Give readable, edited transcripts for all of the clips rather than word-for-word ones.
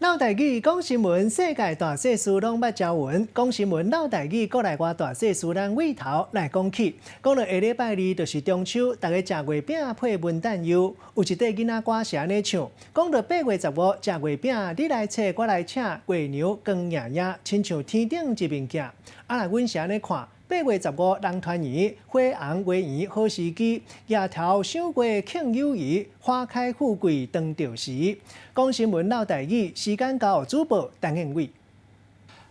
嘮台語講新聞，世界大細事攏捌朝聞。講新聞嘮台語，國內外大細事，咱對頭來講起。講到下禮拜二就是中秋，大家食月餅配文旦柚。有一塊囡仔歌是按呢唱：講到8月15食月餅，你來揣我來請，月娘光燁燁，親像天頂一面鏡。啊，若阮是按呢看。8月15人團圓，花紅月圓好時機，額頭賞月慶友誼，花開富貴當著時。講新聞嘮台語，時間交予主播陳燕偉。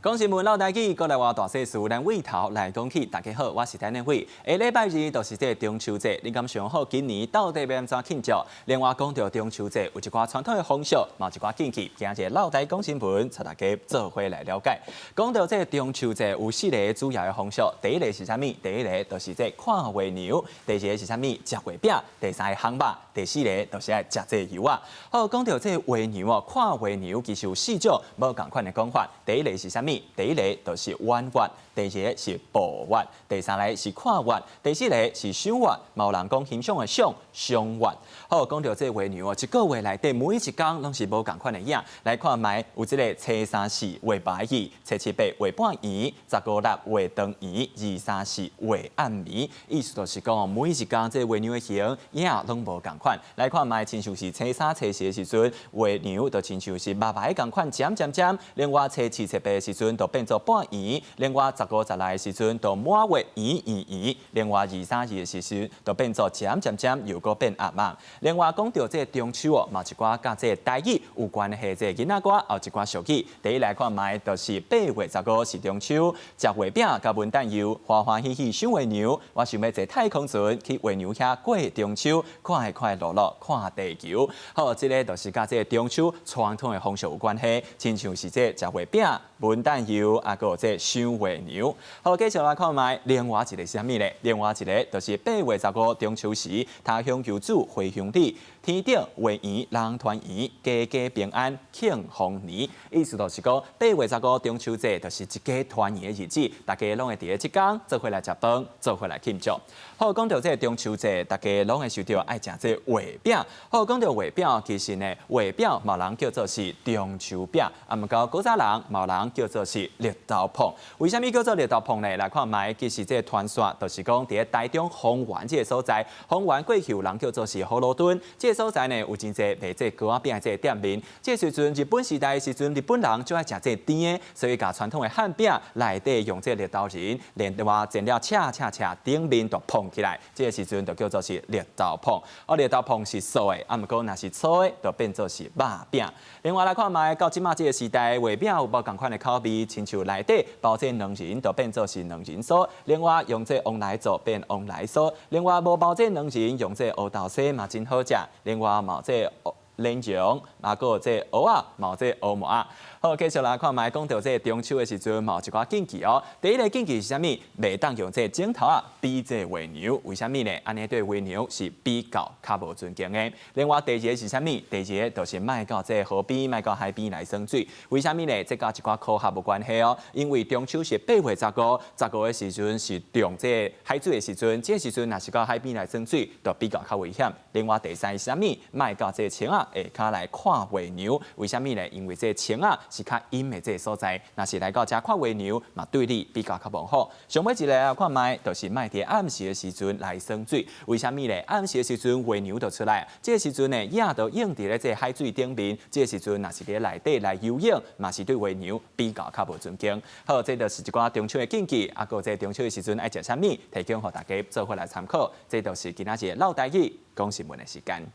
講新聞嘮台語，國內外大細事，咱對頭來講起。大家好，我是陳燕偉。下禮拜二就是這個中秋節，你敢想好今年到底欲按怎慶祝？另外講到中秋節，有一寡傳統的風俗，嘛有一寡禁忌，今日嘮台語講新聞，帶大家做伙來了解。講到這個中秋節，有四个主要的風俗。第一个是啥物？第一个就是這看月娘。第二个是啥物？食月餅。第三个烘肉。第四个就是愛食這个柚仔。好，講到這個月娘哦，看月娘其實有四種無仝款的講法。第一个是啥物？第一个就是彎月，第二個是步月，第三个是看月，第四个是賞月。嘛有人講欣賞的賞，賞月。好，講到這個月娘哦，一個月內底每一工攏是無仝款的影。來看覓有這个初三四月白圓，初七八月半圓，十五六月長圓，二三四月暗暝。意思就是講，每一工這個月娘的形影攏無仝款。來看覓，親像是初三、初四的時陣，月娘就親像是肉白仝款，尖尖尖。另外初七、初八的時陣就變做半圓，另外十五、十六的時陣就滿月圓圓圓，另外二三二的時陣就變做尖尖尖，又閣變暗暗。另外講到這個中秋哦，嘛一寡佮這個台語有關係這個囡仔歌，有一寡俗語。第一來看覓，就是8月15是中秋，食月餅佮文旦柚，歡歡喜喜賞月娘。我想欲坐太空船去月娘遐過中秋，快快樂樂看地球。好，這个就是佮這個中秋傳統的風俗有關係，親像是這食月餅、文旦柚，啊，閣有這賞月娘。好，繼續來看覓，另外一个是啥物咧？另外一个就是8月15中秋時，他鄉游子回鄉里，天頂月圓人團圓，家家平安慶豐年。意思就是講，八月十五中秋節就是一家團圓的日子，大家攏會佇咧這工做伙來食飯，做伙來慶祝。好，講到這个中秋節，大家攏會想著愛食這个月餅。好，講到月餅，其實呢，月餅嘛有人叫做是中秋餅，啊，毋過古早人嘛有人叫做是綠豆椪。為啥物叫做綠豆椪呢？來看覓，其實這个傳說就是講，佇咧台中豐原這个所在，豐原過去有人叫做是葫蘆墩，這个所在呢有真濟賣這糕仔餅的這个店面。這个時陣日本時代的時陣，日本人就愛食這个甜的，所以共傳統的漢餅內底用這个綠豆仁，另外煎了赤赤赤，頂面就膨起來，這个時陣就叫做是綠豆椪。哦，綠豆椪是素的，啊，毋過若是粗的，就變做是肉餅。另外來看覓，到這馬這个時代，月餅有無仝款的口味，親像內底包這卵仁，就變做是卵仁酥；另外用這黃梨做變黃梨酥；另外無包這卵仁，用這烏豆沙嘛真好食。另外嘛有這蓮蓉，嘛閣有這蚵仔，嘛有這烏麻仔。好，繼續來看覓，講到這个中秋的時陣，嘛有一寡禁忌哦。第一个禁忌是啥物？袂當用這个指頭仔比這个月娘，為啥物呢？按呢對月娘是比較較無尊敬的。另外第二个是啥物？第二个就是莫到這个河邊，莫到海邊來耍水。為啥物呢？這佮一寡科學無關係哦。因為中秋是8月15，十五的時陣是漲這个海水的時陣，這个時陣若是到海邊來耍水，就比較較危險。另外第三是啥物？莫到這个牆仔下跤來看月娘，為啥物呢？因為這个牆仔是較陰的這个所在，若是來到遮看月娘，嘛對你比較較無好。上尾一个來看覓，就是莫佇暗時的時陣來耍水。為啥物呢？暗時的時陣月娘就出來，這个時陣呢影就映佇咧這个海水頂面，這个時陣若是佇內底來游泳，嘛是對月娘比較較無尊敬。好，這就是一寡中秋的禁忌，啊，閣這中秋的時陣愛食啥物，提供予大家做伙來參考。這就是今仔日嘮台語講新聞的時間。